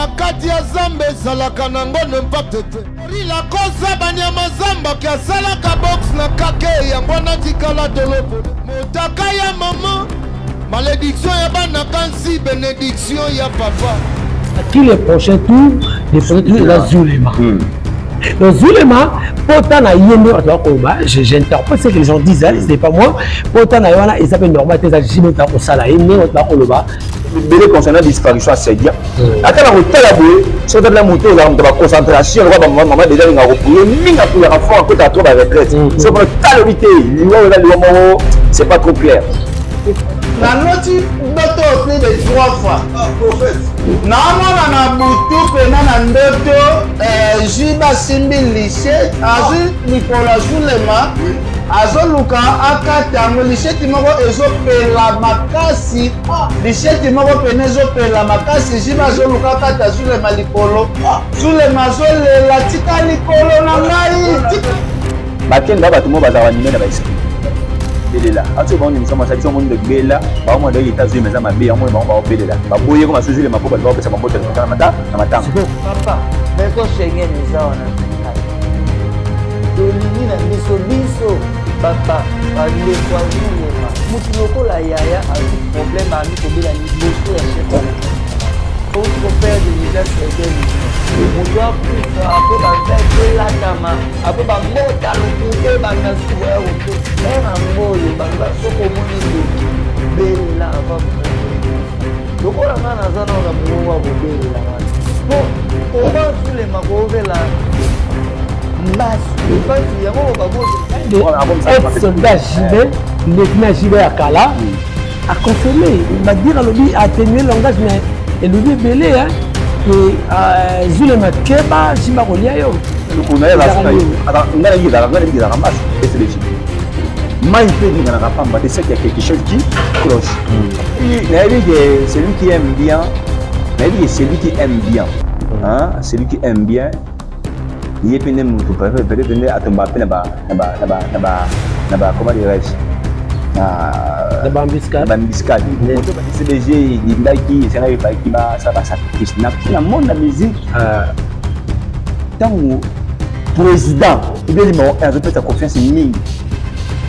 Na kati ya zamba ezalaka nango n'impact te. Gorilla kosa banyama zamba ke asalaka box na kake yango wana tikala tolopo. Motaka ya mama malédiction ya bana kansi bénédiction ya papa. Qui le prochain tour le prochain tour eza Zulema. Donc Zulema pota na ye nde bato bakoloba, j'interprète ce que les gens disent, hein, ce n'est pas moi. Pota na ye wana eza mpe normal te, eza jime bato bakosala ye nde bato bakoloba. Ebele concernant disparition ya Sedia, ata na kotala boye, soki otala moto ozala moto baconcentration lokola bamama deja alingaka kopuye mingi, apuyaka fort, akotaka trop baretraite. Soki otala obi te liwa oza liwa moko, c'est pas trop clair. Naloti ndoto plus de trois fois. Naomona na butu pena na ndoto, Jiba asimbi lise, azwi likolo ya Zulema, azoluka akata yango. Lisheti moko ezopela makasi, lisheti moko pene ezopela makasi. Jiba azoluka akata Zulema likolo, Zulema azolela: "Tika likolo na ngai, tika." Bakenda bato mo bazala banime na baesprit belela ati bango nimisa mwasi ati omoni belela bango mwa doki eta zulema eza mabe yango bango baobelela baboye ko masu zulema mpo bato baopesa bango na mata na matanga. Papa, maison Schengen eza wana. Tolingi na biso biso bandeko ya Zulema, motu lokola yaya azwi problème, ami kobela liboso ya chef, outi koperdre déjà Sergei, moto akufa apres bavete elatama, apres bambota lokuta ebanda suka ya koto ere yango oyo banda. Soki omoni ndoki, belela avant. Lokola nga naza nao na mongongo ya kobelela wana, po koma Zulema koovela mbasu mbasu yango babozi. Ex soldat JB, lieutenant JB ya kala, a confirmé badire, alobi atténuer langage, mais elobi ebele ke Zulema keba, JB akolia yo. Nga nayebi ezalaka mbasu SBG mai mpe elinganaka pamba te, c'est qu'il y a quelque chose qui cloche. Nayebi ke celui qui aime bien, nayebi ke celui qui aime bien, hein, celui qui aime bien, ye mpe nde motu peut-être nde atomba mpe na ba, comment dirais-je, na baembuscade. Baembuscade. Moto ba CBG elindaki, esengaki efalaki basala basacrifice na monde ya musique. Ntango président ebe numéro 1 azopesa confiance mingi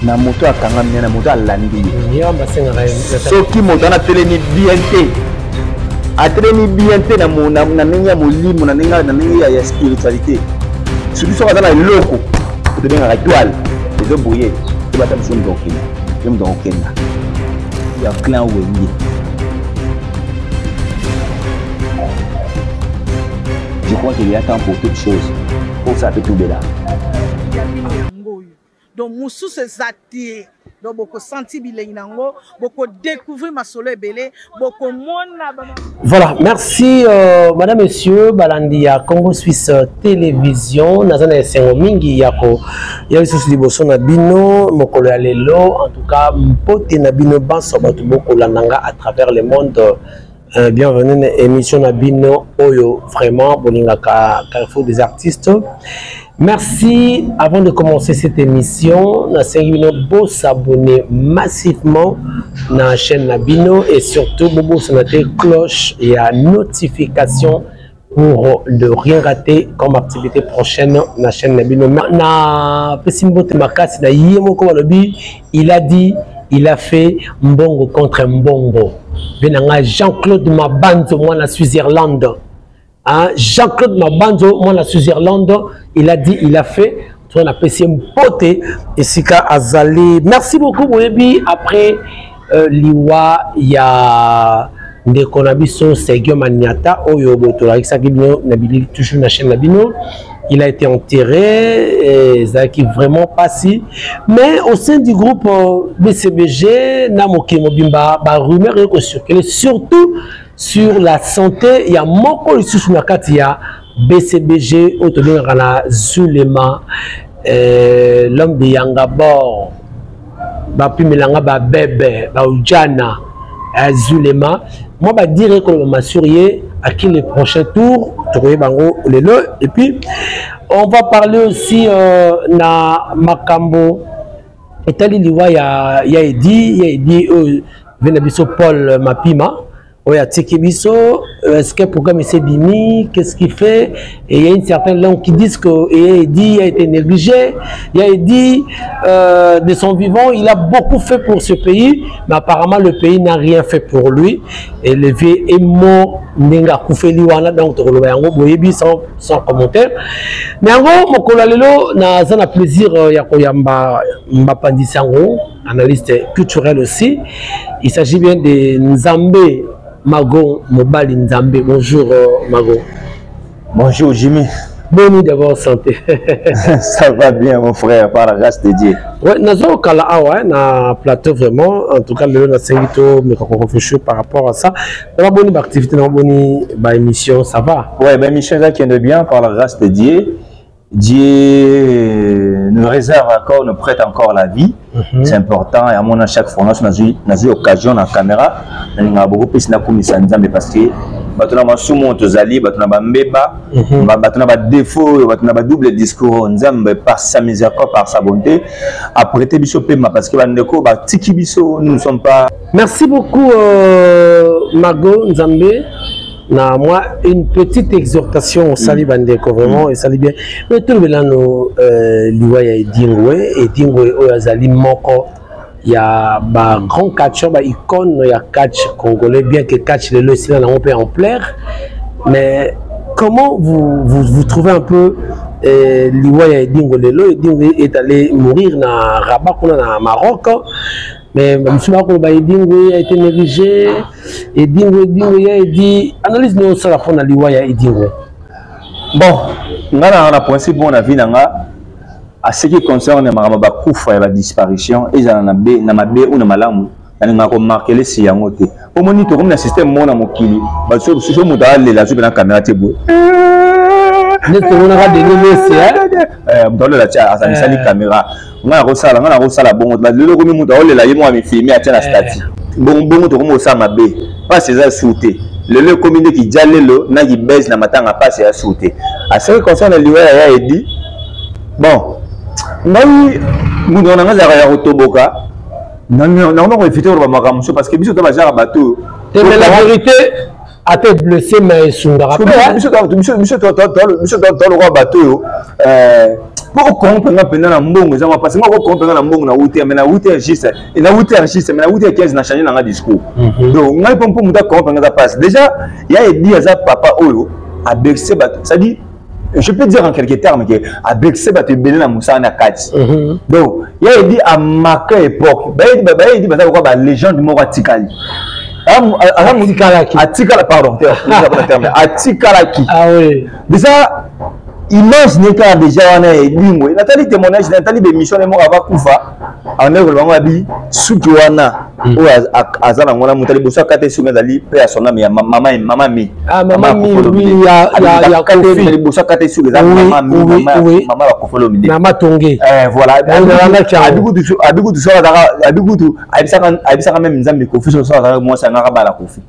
na moto akangami, na moto alandi ye, soki moto wana atelemi bien te, atelemi bien te na ndenge ya molimo, na ndenge ya spiritualité, surtout soki aza na eloko tobengaka étoile ezoboye te, bata biso moto akokenda ye, moto akokenda ya clan Wenge. Je crois qu'il y a temps pour toute chose, pour ça peut tout bela. Yango oyo donc mosusu eza te. Donc bokosanti bilengi nango, bokodécouvrir masolo ebele, bokomona. Voilà, merci madame, monsieur balandi ya Congo Suisse Télévision. Naza na esengo mingi ya ko ya lisusu liboso na bino mokolo ya lelo. En tout cas, mpote na bino banso bato bokolanda nga à travers le monde. Bienvenue na émission na bino oyo vraiment bolingaka, Carrefour des artistes. Merci. Avant de commencer cette émission, nasengi bino bosabonner massivement na chaîne na bino et surtout bobosana te cloche ya notification pour ne rien rater comme activité prochaine na chaîne na bino. Na pesi mbote makasi na ye moko balobi il a dit, il a fait, mbongo contre mbongo, mpe na nga Jean-Claude Mabanzo, mwana Switzerland, hein? Jean-Claude Mabanzo, mwana Switzerland, il a dit, il a fait. To napesi ye mpote esika azali. Merci beaucoup. Boyebi, après liwa ya ndeko na biso Sergio Maniata oyo botolakisaki bino na bilili toujours na chaîne na bino, il a été enterré, ezalaki vraiment pasi. Mais au sein du groupe BCBG na mokili mobimba, barumeur ekocircule surtout sur la santé ya moko lisusu na kati ya BCBG oyo tobengaka na Zulema, l'homme de Yangabor, bapimelanga babebe baujana. Zulema mwa badire kolobama sur ye à qui le prochain tour tokoyeba yango lelo. Et puis on va parler aussi na makambo etali liwa ya Edi, ya Edi oyo ve na biso Paul Mapima. Oyo atiki biso, est-ce que programme esi ebimi, qu'est-ce qu'il fait? Et il y a une certaine langue qui disent que Eddy a été négligé, il a dit de son vivant, il a beaucoup fait pour ce pays, mais apparemment le pays n'a rien fait pour lui. Et le vieux est mort, ndenge akufeli wana, donc tokoloba yango boyebi sans commentaire. Mais yango mokolo ya lelo naza na plaisir ya koyamba mbapandisi yango, analyste culturel aussi. Il s'agit bien de Nzambe Mago Mobali Nzambe. Bonjour Mago. Bonjour Jimmy. Bonne d'abord santé. Ça va bien mon frère, par la grâce de Dieu. Ouais, nazo kala awa na plateau vraiment, en tout cas le na sengito mais ko réfléchir par rapport à ça. Na boni ba activité, na boni ba émission, ça va? Ouais, ba émission ça qui est bien par la grâce de Dieu. Dieu nous réserve encore, nous prête encore la vie. C'est important. Et à mon à chaque fois, on a eu occasion dans la caméra, on a beaucoup plus na komisa Nzambe parce que bato na masumu tozali, bato na bambeba, bato na ba défaut, bato na ba double discours. Nzambe par sa miséricorde, par sa bonté, a prêté biso pema parce que bandeko ba tiki biso, nous ne sommes pas. Merci beaucoup Mago Nzambe. Na moi une petite exhortation au sali bandeko vraiment et sali bien. Mais tout le belano liwa ya Edingwe, Edingwe oyo azali moko ya ba grand catcheur, ba icône ya catch congolais, bien que catch lelo esila nango pe en plaire. Mais comment vous trouvez un peu liwa ya Edingwe lelo? Edingwe est allé mourir na Rabat kuna na Maroc. Mais monsieur Marco, bah, Edingwe a été négligé. Edingwe, Edingwe a dit analyse nous ça la fond liwa ya Edingwe. Bon, nga na na principe mon avis nanga à ce qui concerne makambo ba kufa ya ba disparition ezala na be na mabe ou na malamu na nga ko marquer les si yango te. Omoni to comme na système mona mokili ba so so moto alela so na caméra te boye. Ne to na ka deni mesi, hein? Moto alela tia azalisali caméra. Nga na kosala, nga na kosala bongo. Ba lelo komi moto aolela ye mwa mifilme atia na statut. Bongo, bongo to komi osala mabe. Pasi eza su te. Lelo ekomi nde kija lelo na kibese na matanga pasi ya su te. À ce qui concerne liwa ya Eddy, bon, ngai moto na ngai azalaka ya kotoboka. Na, na, na, na, ko éviter koloba makambo mosusu parce que biso to bazalaka bato oyo. Te, mais la vérité a été blessé, mais esungaka pe, hein. Biso to, biso, biso to, to, to, biso to, to lokola bato oyo, po okomprendre nga mpenza na mbongo eza mwa pasi. Nga okomprendre nga na mbongo na huit heures, mais na huit heures juste, et na huit heures juste, mais na huit heures quinze na changer na nga discours. Donc, ngai po mpo moto akomprendre nga eza pasi. Déjà, ya Eddy aza papa oyo a bercé bato. C'est-à-dire, je peux dire en quelques termes que a bercé bato ebele na mosala na kati. Donc, ya Eddy a marqué époque. Ba Eddy, ba Eddy, baza lokola ba légende moko atikali. Atikalaki. Atikala, pardon, terme, atikalaki. Ah oui. Déjà, image n'est pas déjà wana Edingwe. Nathalie témoignage, Nathalie bémission moko ava kufa. En est bango abi suki wana. Oyo aza na ngona mutali boso akate suki azali pe ya son âme ya mama mama mi. Ah, mama Mama mi, Koffi oui, Olomide. ya, Abi ya, ya akate Koffi. mutali boso akate suki eza Oui, mama mi, oui, mama, oui. mama ya Koffi Olomide. Mama Tonge. Voilà. Yango Abi nalanda kutu, tiango. abi kutu so, abi kutu so azalaka, abi kutu, ayebisaka, ayebisaka même Nzambe Koffi so, so azalaka mwasi angaka bala Koffi.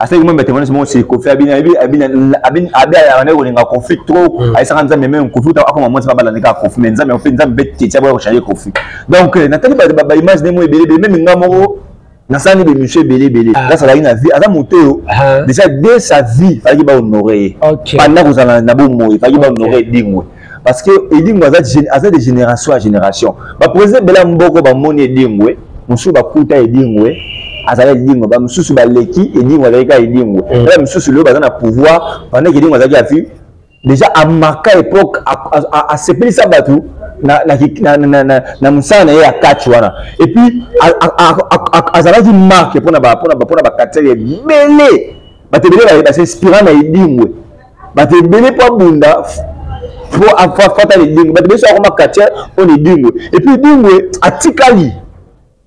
Asaki moi témoignage mo c'est Koffi abina abi abina abi abi abana kolinga Koffi trop. Ayesaka Nzambe même Koffi ta akoma mwasi babala ndeka Koffi mais Nzambe en fait Nzambe bete tia boya changer Koffi. Donc Nathalie ba ba image ne mo ebele ebele même nga moko nasani be monsieur ebele ebele. Là ça na vie aza moto yo. Déjà dès sa vie fallait ba honorer. Pendant kozala na bomoi fallait ba honorer Edingwe. Parce que Edingwe aza de génération à génération. Ba président Bela Mboko ba moni Edingwe, musu ba kuta Edingwe. Azala Edingwe, ba mususu ba leki Edingwe azalaki kaka Edingwe. Ba mususu lelo baza na pouvoir pendant que Edingwe azalaki ya vie déjà a marqué époque, a sepelisa bato na, na, na, na, na, na mosala na ye ya catch wana. Et puis, azalaki marque mpona ba, mpona ba, mpona ba catcheur ebele. Bato ebele ba s'inspira na Edingwe. Bato ebele mpo abunda, mpo afata na Edingwe. Bato ebele so akoma catcheur mpo na Edingwe. Et puis Edingwe atikali.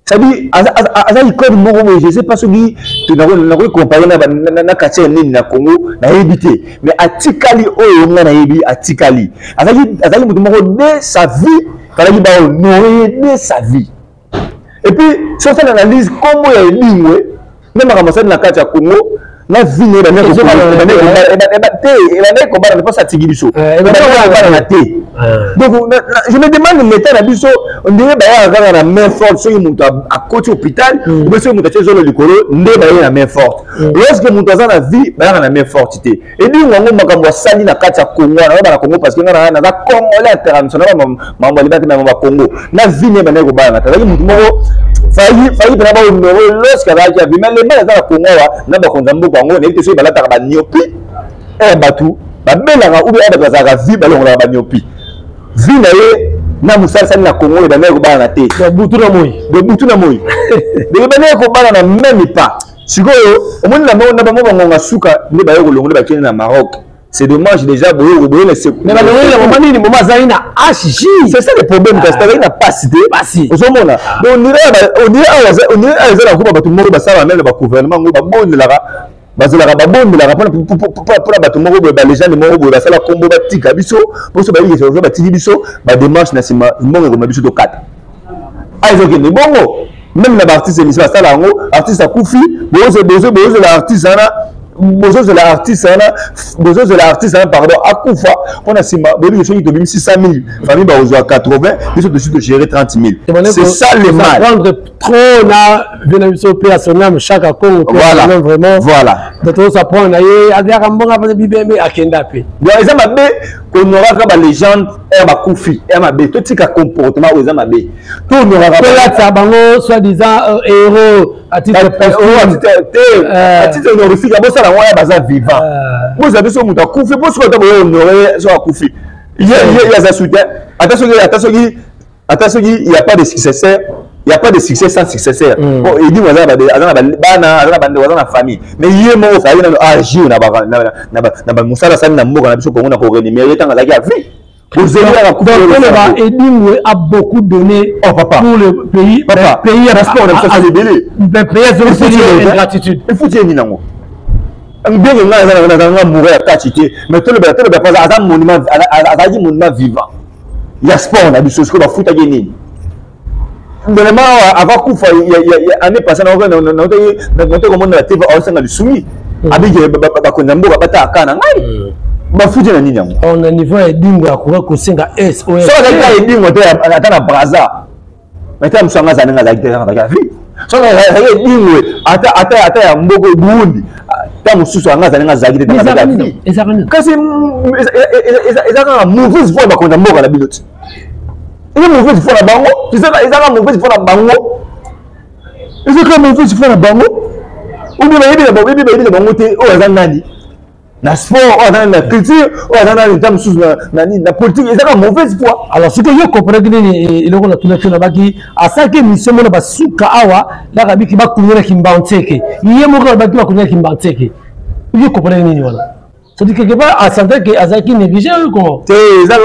C'est-à-dire, aza icône moko boye, je sais pas soki to nakoki comparer na ba, na, na, na quartier nini na Congo, nayebi te. Mais atikali oyo nga nayebi, atikali. Azalaki moto moko dès sa vie, fallaki ba honorer dès sa vie. Et puis, si on fait l'analyse, kombo ya Edingwe, nde makambo asali na kati ya Congo, Na vie na ye te, ebandaki kobalana mposa atiki biso, kobalana te. Donc je me demande, l'état na biso, ndenge bayaka kaka na main forte soki moto akoti hôpital ou bien soki moto atie zolo likolo nde baye na main forte. Lorsque moto aza na vie, bayaka na main forte te. Edingo yango, makambo asali na kati ya Congo wana, na Congo, parce que nga naza Congolais international, makambo alibaki te, makambo ya Congo na vie ne ebandaki kobalana te. Azalaki motu moko fali mpena bahonorer lorsque azalaki ya vie. Mais lemba aza na Congo awa na bakonzi ya mboka yango, nayebi te soki balataka bamyopie e bato babelaka ou bien bato bazalaka vie, balongolaka bamyopie. Vie na ye na mosala asali na Congo ebandaki kobalana te. Butu na moi. De butu na moi, donc ebandaki kobalana même pas. Sikoyo omoni na bango bangonga suka nde baye kolongola, bakende na Maroc. C'est dommage. Déjà boye boye na Mais balongoli na moma nini? Moma azali na HJ. C'est ça le problème, kasi azali na pasi te. Pasi. Ozomona, donc on dirait awa eza na groupe bato moko basala même na bagouvernement ngo, babondelaka, bazalaka, babondelaka mpona bato moko boye, balégende moko boye basala kombo, batika biso mposo bayebi batiki biso badémarche na nsima, mbongo ekoma biso tokata. A ezokende bongo. Même na baartiste émission basala yango, artiste akufi, bozozela artiste wana, bozozela artiste wana, bozozela artiste wana, pardon, akufa mpona nsima boyebi soki tobimi 600 000, famille bakozwa 80, biso tosi togérer 30 000. C'est ça le mal. Prendre trop na vie na biso mpe ya son âme, Chaka Congo. Voilà. Vraiment. Voilà. Donc tozosaprendre na ye, azalaka mbongo apesa bibembe, akenda mpe. Donc eza mabe kohonoraka balégende ere bakufi, ere mabe. Totika comportement oyo, eza mabe. Tohonoraka tolatisa bango soi-disant héros à titre te, à titre honorifique. Bosala yango wana baza vivant. Bozala biso moto akufi mpo soki ata boye honore, soki akufi ye aza soutien. Ata soki il y a pas de successeur, il y a pas de succès sans successeur. Bon, Edimo aza na bana, aza na bandeko, aza na famille, mais ye moko fali nano agir na bamosala asali na mboka na biso Kongo na korémunérer ntango azalaki ya vie. Donc, Edingwe a beaucoup donné, oh, papa, pour le pays. Papa, pays a sport na biso ebele. Le pays a ingratitude. Il faut dire nini nango ndenge ngai nazanga moure ya kati te, mais tolobela mpo aza monument, azalaki monument vivant ya sport na biso. Sikoyo bafutaki nini? Vraiment, avant kufa année passée, naotaki komona na TV aosenga lisungi, abiki bakonzi ya mboka bataka na ngai, bafuti na nini yango? Na niveau ya Edingwe akoka kosenga SOS. Soki azalaki kaka Edingwe te, ata na Braza, mais ta mosu anga azali ndenge azalaki te, azalaki ya vie. Soki azalaki Edingwe ata ya mboka Burundi, ta mosusu anga azali ndenge azalaki te, azalaki ya vie. Kasi eza kaka mauvaise foi bakonzi ya mboka na bino ti, eza mauvaise foi na bango, eza kaka mauvaise foi na bango, eza kaka mauvaise foi na bango. Obi bayebi na bango te oyo aza nani na sport, oyo aza nani na culture, oyo aza nani ta mosusu na nini na politique. Eza kaka mauvaise foi. Alors soki yo comprendre nini eloko na tunaki, na baki asalaki émission mona basuka awa laka biki bakungelaki Mbantseke, ye moko alobaki bakungelaki Mbantseke. Yo comprendre nini wana? C'est-à-dire quelque part asentait que azalaki négligé oyo comment? Te, eza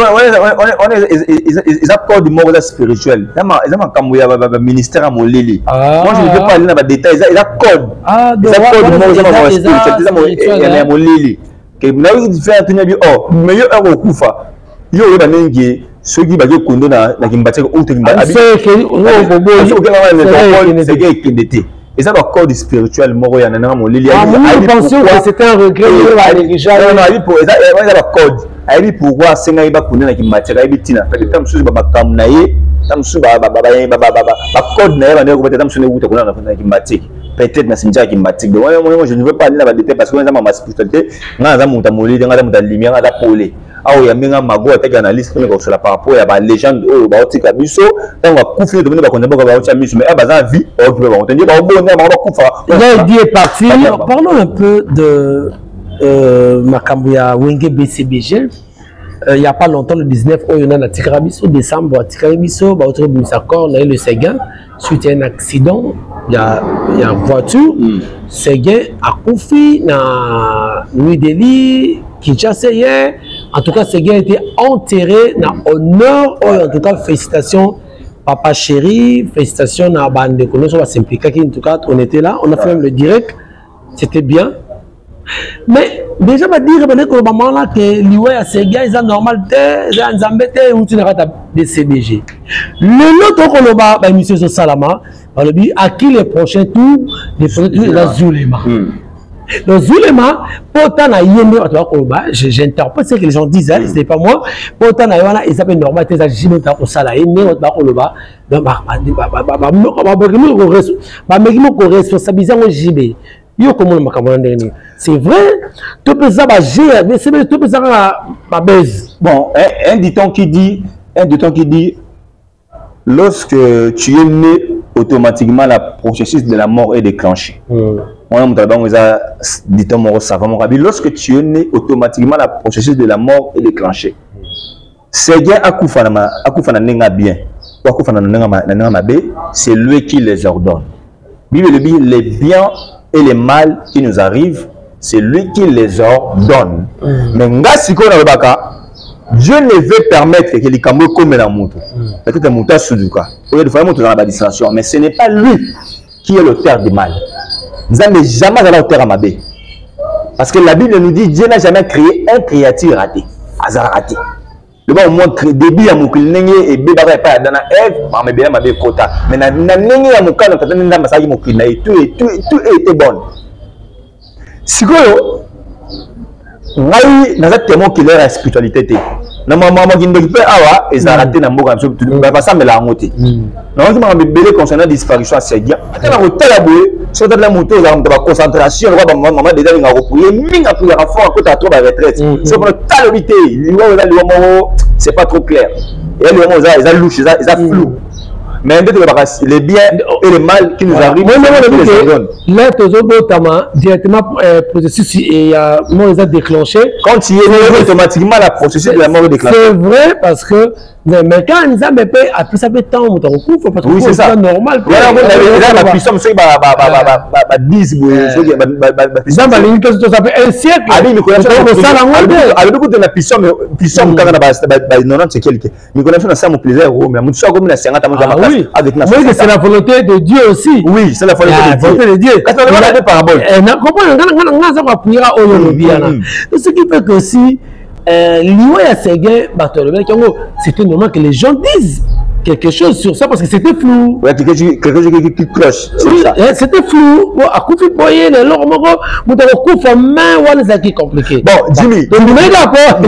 code moko, eza spirituel, eza makambo ya baministère ya molili. Moi, je ne veux pas aller na badétail. Eza code, eza code moko, eza makambo ya spirituel, eza ya molili. Nayoki frère atuni abi oh, mais yo heure okufa, yo oyeba ndenge soki bake kondo na Kimbatiaka ou seke ekende te. Eza bacode spirituel moko ya nanga molili. Eza bacode. Ayebi pourquoi asengaki bakunde na Kimbatiaka, ayebi ntina. Peut-être ta mosusu bamakambo na ye, ta mosusu bacode na ye bandeki kobeta, ta mosusu nekuta kuna na Kimbatieke, peut-être na cimetière ya Kimbatieke. Donc moi, je ne veux pas aller na badétail parce que eza mama spiritualité. Ngai naza moto ya molili, ngai aza moto ya lumière, ngai aza pole. Awa oyambi nga mago ataki analyste mpona kosola par rapport ya balégende oyo baotika biso. Ntango akufi, tomoni bakonzi mboka baotia miso, mais baza na vie, baokipe bango te, nde baobonda bango bakufa. Là, Eddie est parti. Parlons un peu de makambo ya Wenge BCBG. Il y a pas longtemps, le 19 oyo nana atikaka biso, décembre atikaki biso, bauti kobimisa corps na ye, le Seguin, suite à un accident ya voiture. Seguin akufi na New Delhi, Kinshasa ye. En tout cas, Seguin a été enterré na honneur oyo. En tout cas, félicitations papa chéri, félicitations na bandeko nyonso bas'impliquaki. En tout cas, on était là, on a fait même le direct, c'était bien. Mais déjà badire bandeko koloba mwana ke liwa ya Seguin eza normal te, eza ya Nzambe te, euti na kati ya BCBG. Lelo tokoloba baémission ezosalama, balobi aki le prochain tour, le prochain tour eza Zulema. Donc Zulema, pota na ye nde bato bakoloba, j'interprète ce que les gens disent, hein, ce n'est pas moi. Pota na ye wana eza mpe normal te, eza JB moto akosala ye ndenge bato bakoloba. Donc bameki mo koresponsabilise yango JB. Yo komona makambo na ndenge nini? C'est vrai to mpe eza baje to mpe eza kaka babase? Bon, un dicton qui dit, un dicton qui dit: lorsque tu es né, automatiquement la processus de la mort est déclenché. Wana moto alobango eza dicton moko savant moko abi: lorsque tu es né, automatiquement la processus de la mort est déclenché. Seguin akufa na akufa na ndenge bien ou akufa na ndenge mabe, c'est lui qui les ordonne. Bible elobi: les biens et les mal qui nous arrivent, c'est lui qui les ordonne. Mais nga sikoyo nalobaka, Dieu ne veut permettre que likambo ekomela moto, peut-être moto asuduka oyo defaya moto azala na badistraction, mais ce n'est pas lui qui est l'auteur du mal. Nzambe jamais azala auteur ya mabe, parce que la Bible nous dit: Dieu n'a jamais créé un créature raté. Azalaka te. Loba au moins début ya mokili, ndenge ebebaka epai ya Adam na Eve, makambo ebele mabe ekota, mais na ndenge ya mokano tata nde Nzambe asalaki mokili na ye, tout était bonne. Sikoyo ngai naza témoin oculaire ya spiritualité te, na makambo kindoki mpe awa ezalaka te na mboka na biso, basambela yango te. Nayoki makambo ebele concernant disparition ya Seguin. Ata na kotala boye, soki otala moto, ozalaka moto baconcentration lokwa bamama déjà alingaka koprier mingi, apriaka fort, akotaka trop baretraite. Soki mpona tala obi te, liwa eza liwa moko, c'est pas trop clair, eya liwa moko eza louche, eza flou. Mais nde tolobaka, les biens et les mal qui nous arrivent. Là tozobotama directement, processus ya mort eza déclenché. Quand tu es né, automatiquement la processus de la mort est déclenché. C'est vrai, parce que mais quand Nzambe mpe apesa mpe ntango moto akokufa, parce que oui, c'est ça, normal. Eza na puissance, soki ba 10 boye, soki Nzambe alingi toza mpe un siècle. Kosala yango te. Alobi kutu na puissance kaka na ba 90 et quelque mikolo na biso na sa mokili eza ekomela moto so akomi na 50 moto makasi avec na. Oui, c'est la volonté de Dieu aussi. Oui, c'est la volonté de Dieu. Kasi na des paraboles. Na comprendre nga nga za ko oyo lobi wana, ce qui fait que aussi liwa ya Seguin, bato alobelaki yango, c'était normal que les gens disent quelque chose sur ça, parce que c'était flou. Ouais, quelque chose qui cloche. Oui, c'était flou. Bon, akufi boye na eloko moko, moto akokufa main wana ezalaki compliqué. Bon, Jimmy. Tondimaki d'accord.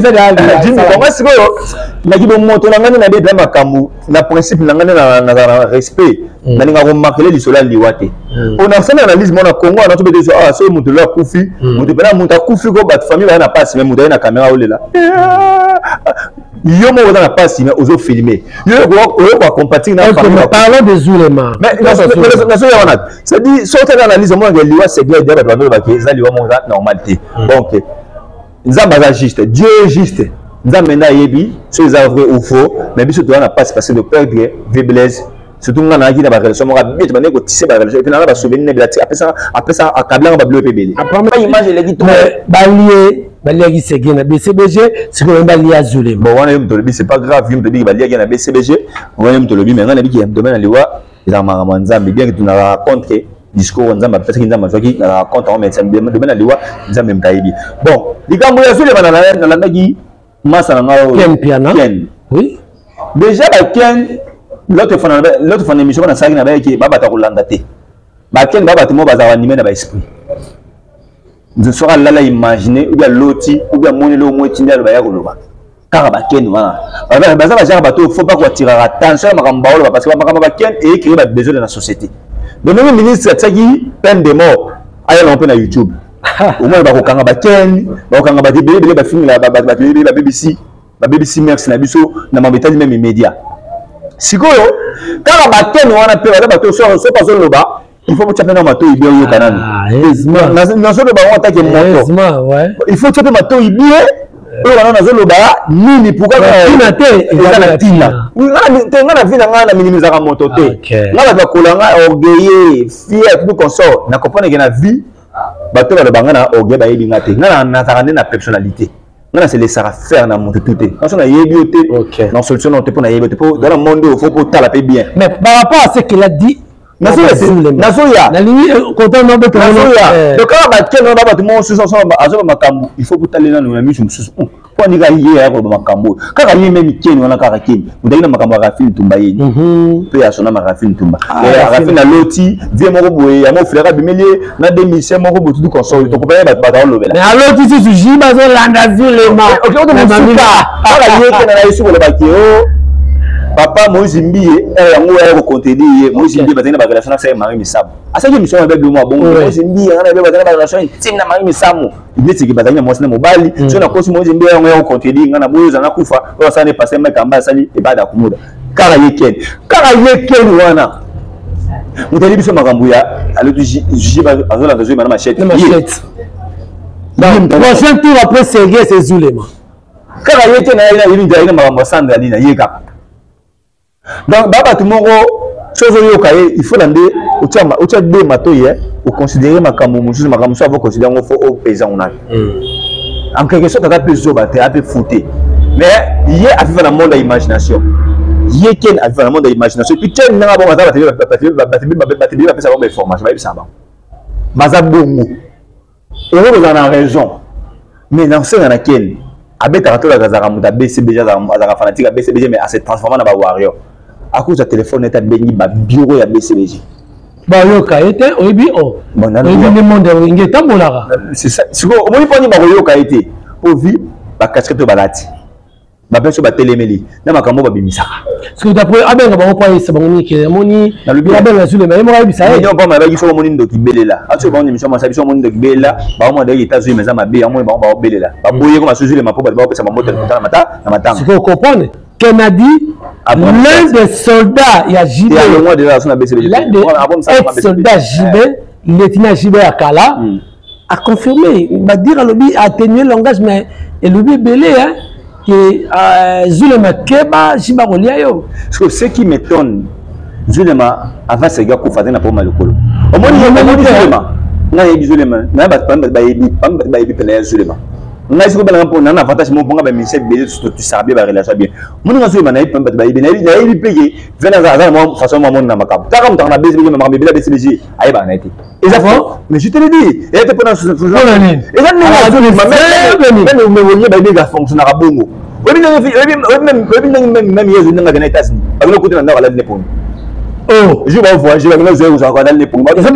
Jimmy, bon, sikoyo naki bomoto na ngai nde nayebi makambo na principe na ngai nde nazala na respect, nalingaka komarkele lisolo ya liwa te. Po na sali analyse mona Congo wana, tobete so ah, soki moto lo akufi, moto mpena moto akufi ko, bato famille baza na pasi, mais moto aye na caméra olela. Yo moko oza na pasi, mais ozofilme yo, oyo koacompatir na famille. Parlons de Zulema. Mais nazoya wana, c'est-à-dire soki otali analyse, omonaka liwa Seguin, bato bandolobaki eza liwa moko eza normal te. Donc Nzambe aza juste, Dieu est juste. Nzambe nde ayebi soki eza vrai ou faux, mais biso toza na pasi parce que de perdre vieux Blaise, surtout nga nayaki na barelation moko abeti, bandeki kotise barelation, et puis nanga basouvenir na ebele, apesa apesa akablanga babilo mpe ebele, image eleki trop. Balie baliaki Seguin na BCBG, sikoyo balia Zulema. Bon, wana yo moto olobi, c'est pas grave. Yo moto olobiki baliaki na BCBG, wana yo moto olobi, mais nga nabiki ya domaine ya liwa ezala makambo ya Nzambe, bien que tunaka contre discours Nzambe apesaki, Nzambe azwaki, nazalaka contre yango, mais domaine ya liwa, Nzambe moto ayebi. Bon, likambo ya Zulema, nalandaki masa na ngai. Ken Piana. Ken. Oui. Déjà baken, l'autre fois na émission nasalaki na bayeke, babata kolanda te. Baken babato moko bazala banime na baesprit. Soki alala, imagine ou bien aloti ou bien amoni eloko moko etindi aloba, ya koloba kaka. Bakeni wana baza bajaka bato, faut pas koatiraka attention ya makambo baoloba, parce que makambo bakeni eyecréer babesoin na société. Donc ndenge ministre atiaki peine de mort, ayala mpe na YouTube, omona bakokanga bakeni, bakokanga bato ebele ebele, bafingela bato ebele, babebisi merci na biso na mambo etali même média. Sikoyo kaka bakeni wana mpe baza bato, soki bazoloba, il faut botya mpe na matoi bien, oyoka nanu. Nazoloba yango atake moto, il faut tia mpe matoi bien, oyo wana nazoloba nini, pourquoi te. Eza na ntina te. Nga na vie na ngai na minimisaka moto te. Nga bato bakola nga orgueilleux, fier, tout consort. Na comprendre ke na vie bato baloba nga na orgueil, bayebi nga te. Nga nazalaka nde na personnalité, nga na se laissaka faire na moto tu te. Nga so nayebi yo te, na solution na te, mpo nayebi yo te, mpo dans le monde oyo faut po tala mpe bien. Mais par rapport à ce qu'il a dit, nazoya. Nalingi content. Nazoya. Donc kaka bakende wana, bato mosusu azoba makambo, il faut kotalela nano na miso mosusu. Mpo anika ye aya koloba makambo oyo kaka ye meme keni wana kaka keni moto ayaki na makambo ya Rafine Ntumba ye mpe ya sona ma Rafine Ntumba. Rafine aloti vie moko boye yango ofilaka abimeli ye na de musicien moko boye tutu console tokopaya bato bato aolobela. Mais aloti susu jiba azolanda Zulema. Kaka ye te na ye soki olobaki o papa Moïse Mbiye yango aya kocontredire ye. Moïse Mbiye bazali na barelation na Sere Marie Misamu, asalaki émission mabe bilo mwa bongo. Moïse Mbiye nga na ye bazali na barelation intime na Marie Misamu, neti ke bazali na mwasi na mobali. Soki nakosi, Moïse Mbiye yango ya kocontredire nga na boyo ozala nakufa oyo asala ne pasteur Mike Amba asali ebada kumuda. Kaka ye ken, kaka ye ken wana moto ayebi biso makambo ya alobi jiba azolanda zoyeba na machette. Na machette. Prochain tour après Sergei, c'est Zulema. Kaka ye te na ye yebi nzali na makambo ya Sandra Lina ye kaka. Donc ba bato moko soki ozoyoka ye, il faut na nde otia de matoi ye oconsidere makambo mosusu, makambo mosusu avo considere yango, fo opesa yango nani. En quelque sorte aza mpe zoba te, ape fou te, mais ye aviva na monde ya imagination. Ye ken aviva na monde ya imagination. Et puis ken nanga bongo aza bato ebele bapesa bango bainformation, bayebisaka bango baza bongo, okoki kozala na raison. Mais na kosenga na ken abetaka tolaka azalaka moto ya BCBG, azalaka fanatique ya BCBG, mais ase transforma na bawarrior, akozwa telefone nete abengi babureau ya BCBG. Bayoka ye te, oyebi o oyebi nde monde ya wenge etambolaka. Sikoyo omoni mponi bakoyoka ye te po vi bacasquette oyo balati bapesi oyo batelemeli na makambo oyo babimisaka. Soki d'après abenga bango mpo ayebisa bango nini ke amoni abenga Zulema, ye moko ayebisa ye. Nyongo pamba bayaki soki omoni ndoki belela ati bango émission masa biso omoni ndoki belela bango mona dayaki eta Zulema eza mabe yango bango baobelela baboye ko masu Zulema mpo bato baopesa bango moto na mata na matanga. Sikoyo comprendre qu'elle a dit l'un des soldats ya JB, l'un des ex-soldats JB, lieutenant JB ya kala, a confirmé badire, alobi atténuer langage mais elobi ebele hein, que Zulema keba, JB akolia yo. Parce que ce qui m'étonne, Zulema avant Sega kufa azali na problème ya lokolo. Omoni Zulema, ngai nayebi Zulema na bato bayebi bayebi pene ya Zulema. Ngai soki obenanga mpo na avantage moko mponga bamusicien ebele tosaka bien, barelation bien. Omoni nga Zulema nayebi bato bayebi, nayebi mpe ke vena aza na mwa façon mwa mona na makambo taka moto aka na BCBG, makambo ebele ya BCBG ayebaka na ye te. Eza faux, mais je te le dis, eza te mpona eza ndenge azolima meme wenge bayebi afonctionnaka bongo. Oyebi ndenge meme ye azoli ndenge akenda États-Unis, bakenda okuta na ndako alali ne pongi. Jour bavoyage bakenda zoya kozalaka alali ne pongi. Eza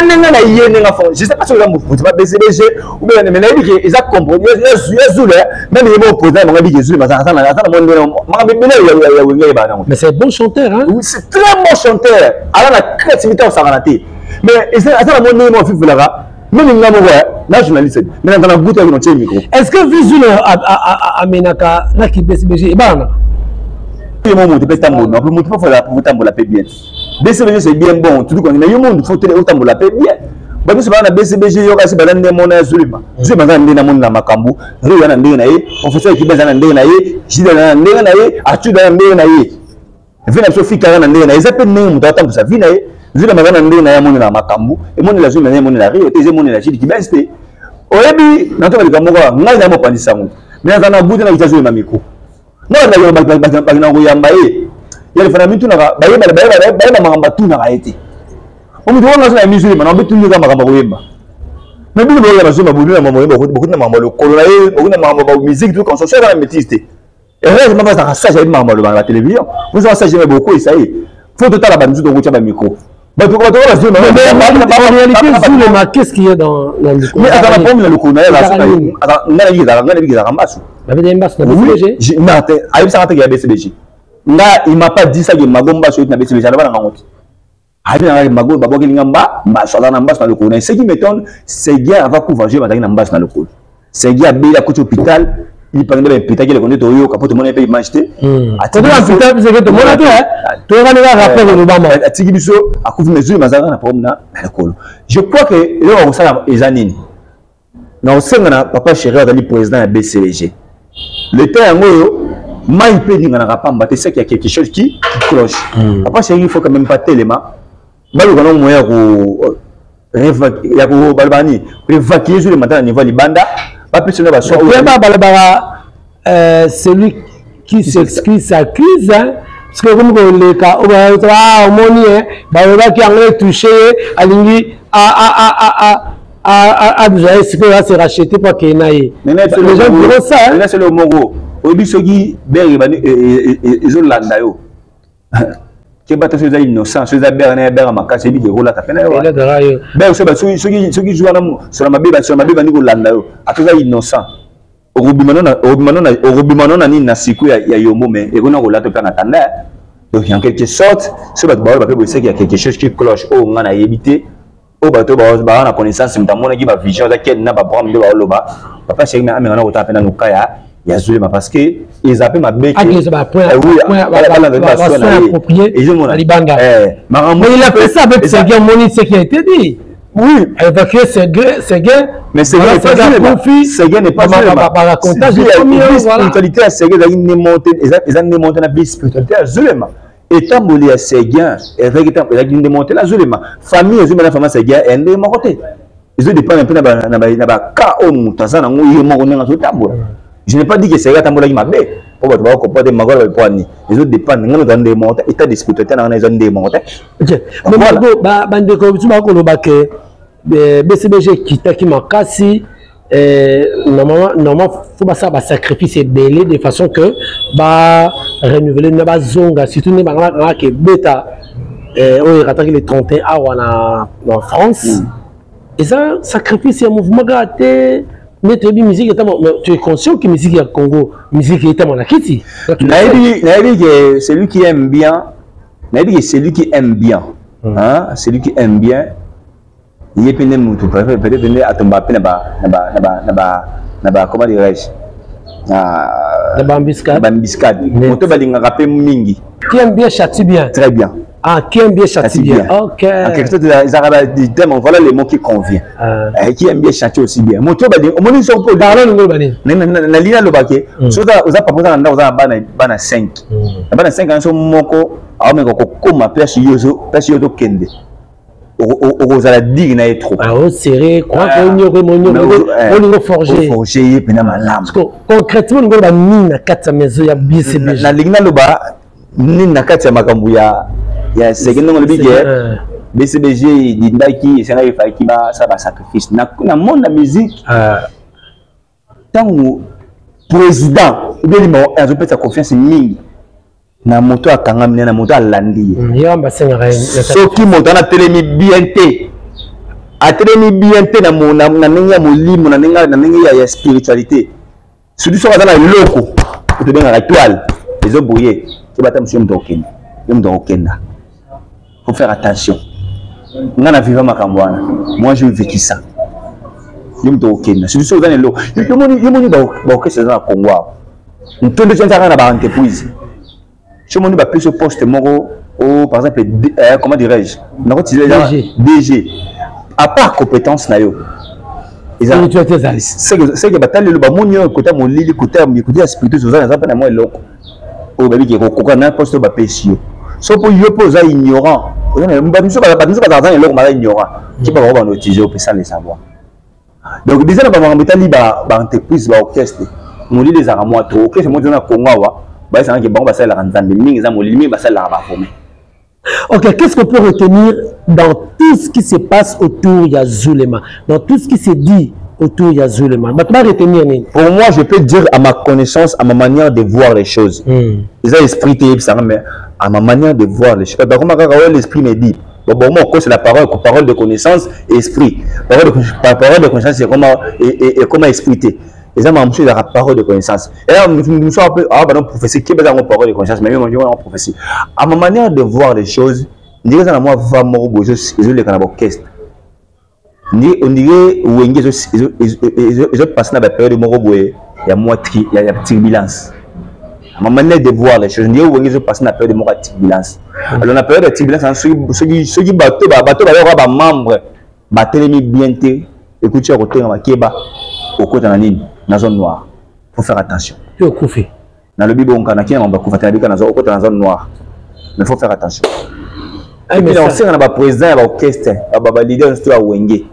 ndenge na ye ndenge afon, je sais pas soki eza mofuti ba BCBG ou bien, mais nayebi ke eza comprendre ya Zule même ye moko président bango yebi ke Zule aza na mwa ndenge makambo ebele ya wenge ayebaka nango. Mais c'est bon chanteur, hein? Oui, c'est très bon chanteur, aza na créativité osakana te, mais aza na mwa ndenge moko afifelaka même nga moko na journaliste, mais naza na goût yaki notie micro. Est ce que Vizule amenaka na kibcbg ebalana? Ye mo moto mpe tambola moto mpe fola otambola mpe bien. BCBG c'est bien bon tutu kwangi, mais yo moto faut otambola mpe bien. Bato nyonso baa na BCBG yo kasi baza nde mona ya Zulema. Zulema aza na ndenge namoni na makambo rio ya na ndenge na ye, professeur Ekibe aza na ndenge na ye, Jide aza na ndenge na ye, Arthur aza na ndenge na ye, vi na biso fikaka na ndenge na ye. Eza mpe ndenge moto atambusa vi na ye. Zulema aza na ndenge na ye amonela makambo, emonela Zulema na ye, emonela rio te, eza emonela Jide Kibens te. Oyebi natoka likambo moko, ngai na mopanzi sango, mais naza na buta na kita Zulema micro nga bakenda koyamba ye ya lefana mitunaka bayeba makambo batunaka ye te. Omutu wana aza na mizulema na betuni eza makambo koyemba, mais bino boyeba bazomba boni na makambo oyemba, bokuti na makambo lokolo na ye, bokuti na makambo ba musique tout comme ça. Aza na maîtrise te. Heureusement bazalaka sage, ayebi makambo alobaka na télévision. Bozala sage, mais bokweyisa ye. Faut totala bamisu tokotya bamicro bato bato bazwi. En réalité, Zulema, qu'est-ce qu'il y a dans la Mais aza na problème na lokolo na ye. Nga nayebi ezalaka, nga nayebi ezalaka mbasu. Babeta mbasu na BCBG? Non te, ayebisaka te ke ya BCBG. Nga il m'a pas dit ça ke mago mbasu na BCBG, aloba na ngango te. Ayebi na ngai mago babwakeli nga mba mbasu, aza na mbasu na lokolo na ye. Ce qui m'étonne, c'est bien avant kuva jeu bazalaki na mbasu na lokolo. Sergi abeli, akoti hôpital, lipangi nde bampetaki eleko nde toyoka mpo tomona mpe image te. Atiki biso, akufi, mais Zulema azalaka na problème na lokolo. Je crois que eloko ya kosala eza nini? Na kosenga na papa chéri azali président ya BCBG, leta yango oyo mai mpe eninganaka pamba te, c'est qu'il y a quelque chose qui cloche. Papa chéri, il faut quand même pas telema baluka nango moyen ya ko baloba nini, koévacuer Zulema ta na niveau ya libanda, bapesa na basoin. Vraiment balobaka celui qui s'excuse s'accuse, hein? Parce que komi koleka omoni balobaki yango etouche ye, alingi Azwa ye sikoyo ase racheter mpo akei na ye. Les gens diront ça. Hein? Selo moko oyebi soki bere ezolanda yo, keba te. Soki eza innocent, soki eza bere na ye, bere makasi, oyebi ke ekolata mpe na yo bere. Soki zwa wana sola mabe, sola mabe bandi kolanda yo, ata oza innocent, okobima no na nini na siku ya yombo, mais ekona kolata mpe na tanda. Donc en quelque sorte, soki bato baoyo bape boyesaki ya quelque chose qui cloche, oyo nga nayebi te, oyo bato baa na connaissance, moto amonaki bavision aza kene na babram nde baoloba papa chéri, me ameka na kotala mpe nanu ka ya Zulema, parce que eza mpe mabe. Libanda. Mais il a fait ça avec Seguin, moni ce qui a été dit. Oui. Évacuer Seguin, Seguin. Mais Seguin n'est pas Zulema. Seguin n'est pas Zulema. Par racontage de spiritualité ya Seguin ezalaki eza nde monte na vie spiritualité ya Zulema. Etamboli ya Seguin ezalaki nde monte na Zulema. Famille ezulema na famille Seguin ya ndenge moko te. Ezodépendre mpe na bacas oyo moto aza nango ye moko, ndenge azotambola. Je n'ai pas dit que Seguin atambolaki mabe, po bato bakocomprendre makola bapoani. Ezodépendre ngai noza ndenge moko te, état de spiritualité na ngai eza ndenge moko te. Bandeko biso bakoloba ke BCBG ekitaki makasi. Normalement faut basala basacrifice ebele de façon que barenouveler na bazonga, surtout nde bangaka ebeta oyo erataki le 31 awa na France. Eza sacrifice ya mouvement kaka te nde toyebi musique etama. Tu es conscient que musique ya Congo, musique etama na kiti. Nayebi ke celui qui aime bien, nayebi ke celui qui aime bien, hein, celui qui aime bien, ye mpe nde motu peut-être nde atomba mpe na ba, comment dirais-je, na baembuscade. Baembuscade, moto balingaka mpe mingi. Qui aime bien châtie bien. Très bien. Ah, qui aime bien châtie bien. Ok. En quelque sorte, ezalaka thème, voilà les mots qui convient. Qui aime bien châtie aussi bien. Moto omoni soko mpo parole ngo bani. Nalingi naloba ke soki oza papa, oza na ndako, oza na bana 5, na bana 5 wana, so moko aomeka kokóma place yo, place yo tokende, okozala dire na ye trop. Osere olingo forger. Forger ye mpena malamu. Concrètement, olingo loba nini na kati ya maison ya BCBG? Nalingi naloba nini na kati ya makambo ya Seke, ndenge olobi ke BCBG edindaki, esengaki, efalaki basala basacrifice na monde ya musique. Ntango président ou bien numéro 1 azopesa confiance mingi na moto akangami, na moto alandi ye, soki moto wana atelemi bien te, atelemi bien te na ndenge ya molimo, na ndenge ya spiritualité, surtout soki aza na eloko tobengaka étoile ezobrille, ke bata mosu, ye moto akokenda, ye moto akokenda. Faut faire attention. Nga na viva makambo wana, moi j'ai vécu ça. Ye moto akokenda, surtout soki oza na eloko. Yo moni baorchestre eza na Congo awa, ntondo ti ezaka na baentreprise. So omoni bapesi poste moko o, par exemple, comment dirais-je, nakotisa DG, à part compétence na yo, seke batali lelo, bamoni oyo kota molili, kota ya spiritus, oza naza mpe na mwa eloko oyo babiki ekokoka na poste oyo bapesi yo. So mpo yo mpe oza ignorant, bato mosusu bazalaka na eloko, baza ignorant, ti bango bando utiliser yo sans le savoir. Donc déjà na bamakambo etali baentreprise, baorchestre, molili ezalaka mwa trop. Orchestre moko na Congo awa, bayesangaki bango basalelaka Nzambe mingi, eza molili mingi, basalelaka bavome. Ok, qu'est-ce qu'on peut retenir dans tout ce qui se passe autour ya Zulema, dans tout ce qui se dit autour ya Zulema? Bato ba retenir nini? Pour moi, je peux dire à ma connaissance, à ma manière de voir les choses, eza esprit te yebisanga, mais à ma manière de voir les choses, bakoma kaka oyo l'esprit me dit. Bon, moi, c'est la parole, parole de connaissance, esprit. Parole de connaissance, c'est comment esprit. Eza makambo mosusu ezalaka parole de connaissance. Eza mosusu awa bana prophétie, keba, eza yango parole de connaissance, mais yo prophétie. À ma manière de voir les choses, ndenge eza na mwa va moko boye ezoleka na baorchestre, on dirait Wenge ezopase na bapériode moko boye ya mwa ya turbulence. À ma manière de voir les choses, ndenge Wenge ezopase na période moko ya turbulence. Alors na période ya turbulence, soki bato bayoka, bamembre batelemi bien te, ekuti ya kotengama, keba, okota na nini, na zone noire. Faut faire attention. Mpe okufi. Nalobi bonka nakina mambo akufa te, nabika na okota na zone noire, mais faut faire attention. Et puis nakosenga na baprésident ya baorchestre, baleader nyonso ya Wenge,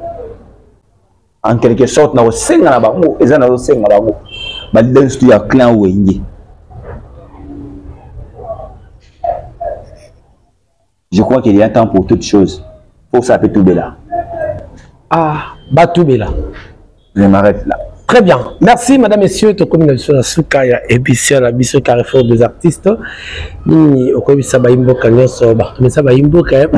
en quelque sorte nakosenga na bango, eza nazosenga bango, baleader nyonso ya clan Wenge, je crois qu'il y a un temps pour toutes choses. Faut ça peut tout là. Ah, batubela. Je m'arrête là. Très bien. Merci, madame, messieurs. Tokomi na biso na suka ya émission na biso Carrefour des artistes. Nini okoyebisa bayimboka nyonso bakomisa bayimboka eh,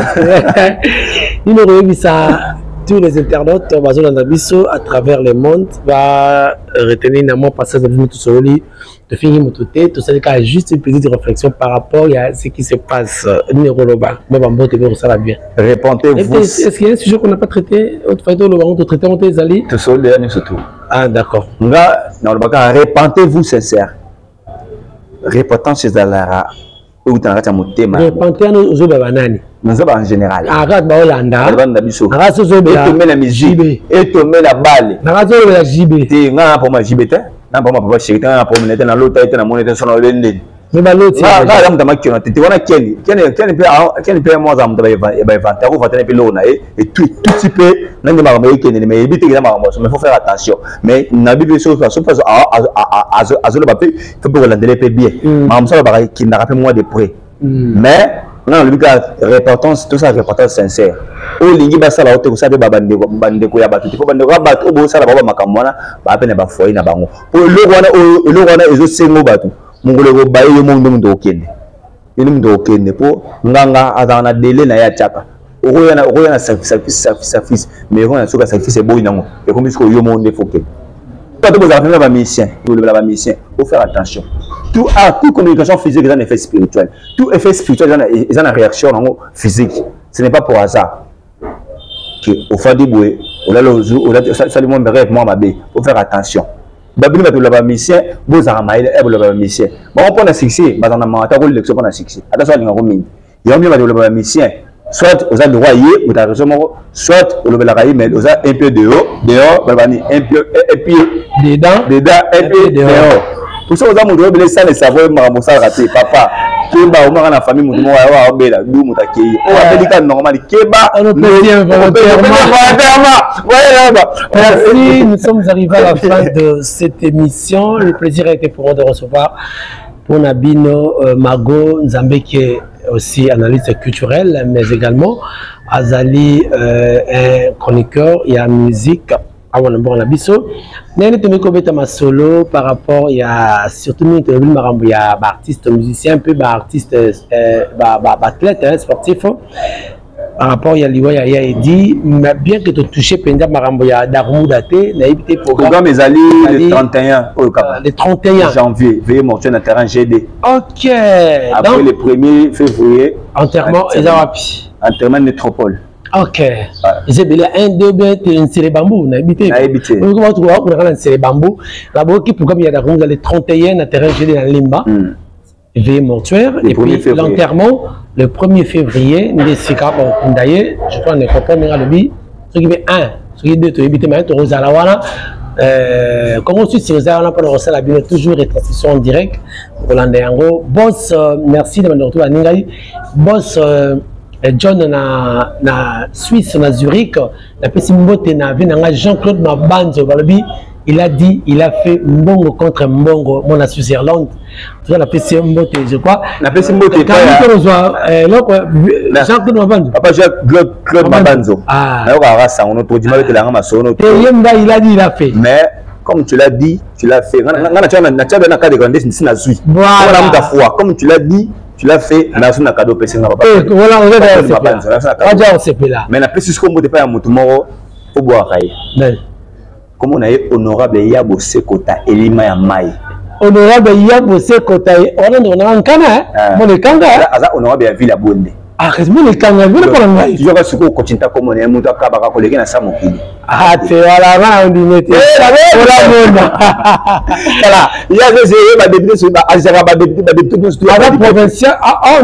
nini okoyebisa tous les internautes bazolanda biso à travers le monde ba retenir na mwa passage na bino tosololi tofingi moto te tosali kaka juste une petite réflexion par rapport ya ce qui se passe nini okoloba mwa bambote mpe kosala bien. Répondez-vous. Est-ce qu'il y a un sujet qu'on n'a pas traité? Autre toloba ngo totraité ngo te ezali Tosololi nyonso tout. Ah, d'accord. Nga nalobaka: repentez-vous sincère. Repentance ezalaka euta na kati ya motema. Repente wana ozoba banani? Naza en général. Ah, kaka baolanda. Balanda biso. Naka sozobela. Etombe na musique, etombe na bale. Naka zolobela JB. Te, nga na poma JB te, na poma papa chéri te, nga na poma te, na lota te, na moni te, sono lende. Me baloti. Nga aza moto amakiona te te wana keni keni keni mpe keni mpe mwa aza moto ya baevante akovantene mpe eloko na ye etuti mpe na nde makambo ekendele, mais yebi te eza makambo mais faut faire attention. Mais na bible so so mpe azoloba mpe faut mpe kolandela mpe bien makambo mosusu alobaka, ekendaka mpe mwa de près. Mais nga nalobi kaka repentance, tosala repentance sincère. Oyo olingi basala yo te, kosala mpe bandeko ya bato te, mpo bandeko ya bato oyo bosala bango bamakambo wana baa mpe na bafoyer na bango, mpo eloko wana oyo eloko wana ezosengo bato mokolo ekobaye yo moko nde moto okende, yo nde moto okende, mpo nganga azalaka na délai na ye atiaka. Okoya na sacrifice, sacrifice, mais ekoya na soki sacrifice eboyi nango, ekomi sikoyo yo moko nde faut okende. Bato bozalaka mpenza bamusicien, olobela bamusicien, faut faire attention. Tout art, toute communication physique eza na effet spirituel, tout effet spirituel eza na réaction nango physique. Ce n'est pas pour hasard que ofandi boye, olali, osali mwa rêve mwa mabe. Faut faire attention. Babini bato loba bamusicien, bozalaka mayele e boloba bamusicien bango mpo na succès, bazala na mawa ata kolekisa mpo na succès, ata so alingako mingi yango mpe bato loba bamusicien. Soit oza droit ye moto ya réseau moko, soit olobelaka ye mais oza un peu dehors dehors, baloba ni un peu un pied dedans, dedans, un peu dehors. Pour oza moto oyebele sans le savoir, makambo osalaka te, papa, keba. Omaka na famille moto moko ayo aobela du moto akei oyo abeli kaka normal, keba. Merci, nous sommes arrivés à la fin de cette émission. Le plaisir a été pour moi de recevoir pona bino Mago Nzambe, qui est aussi analyste culturel, mais également azali un chroniqueur ya musique awa na mboka na biso. Ndenge tomi kobeta masolo par rapport ya surtout mingi tolobi makambo ya baartiste musicien mpe baartiste baathlète, hein, sportif, par rapport ya liwa ya ya Edi. Mais bien que totouche mpenza makambo ya Dakumuda te, nayebi te. Programme ezali le 31 oyo kaka. Le 31 janvier, veillée mortuaire na terrain GD. Après, donc, le 1er février. Enterrement eza wapi? Enterrement métropole. Ok, eza ebele 1 2 bien te Nsele Bambu, nayebi te. Nayebi te. Bakunaka na Nsele Bambu, naboki programme ya Dakumuda le 31 na terrain GD na Lemba, veillée mortuaire. Le et 1er puis février. L'enterrement le 1er février nde esika bakokunda ye. Je crois ne comprend ndenge alobi, soki mpe 1, soki 2, toyebi te. Mais tokozala wana, Congo Suisse eza wana mpona kosala bino toujours retransmission en direct kolanda yango. Boss, merci na bandeko to baningai. Boss John na Suisse, na Zurich, napesi mbote na vie na ngai Jean-Claude Mabanzo. Balobi il a dit, il a fait mbongo contre mbongo, mona Switzerland toza, napesi ye mbote, je crois. Napesi mbote. Tozwa eloko Jean-Claude Mabanzo. Papa Jean Claude Mabanzo. Ah. Nayokaka sango no todima betelanga masolo. Te ye nga il a dit, il a fait. Mais comme tu l'as dit, tu l'as fait, nga na tia na cadre nde si nazwi. Voilà. Muta foi, comme tu l'as dit, tu l'as fait, nazwi na cadeau opesi nga papa. Voilà, oza osepela. Mais napesi sikoyo mbote epai ya motu moko obwaka ye, kombo na ye Honorable ya Bosekota Elima ya Mai. Honorable ya Bosekota wana ndeko nanga nkana mona ekanga. Aza honorable ya ville ya Bonde. Ah, kasi mona ekanga bino mpona ngai. Yoka sikoyo okotinta kombo na ye, moto akabaka koleki na sa mokili. Ah te, wala nga na ondime te, olamona. Tala, ye azozeye badéputé, azalaka badéputé, badéputé nyonso. Aza provincial,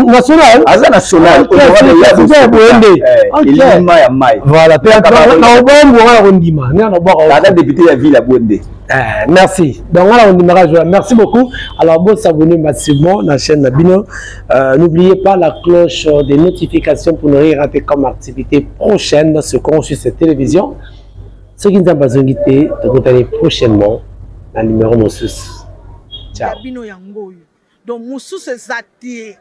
national. Aza national. Boende. Elima ya Mai. Voilà, pe na obombo nga na kondima nga na obwaka. Aza député ya ville ya Bonde. Merci. Donc voilà, on démarrage. Merci beaucoup. Alors, bon, s'abonner massivement à la chaîne na bino. N'oubliez pas la cloche des notifications pour ne rien rater comme activité prochaine sur Congo Suisse Télévision. Ceux qui nous ont besoin de te prochainement dans le numéro mosusu. Ciao. Bino yango oyo, donc mosusu eza te.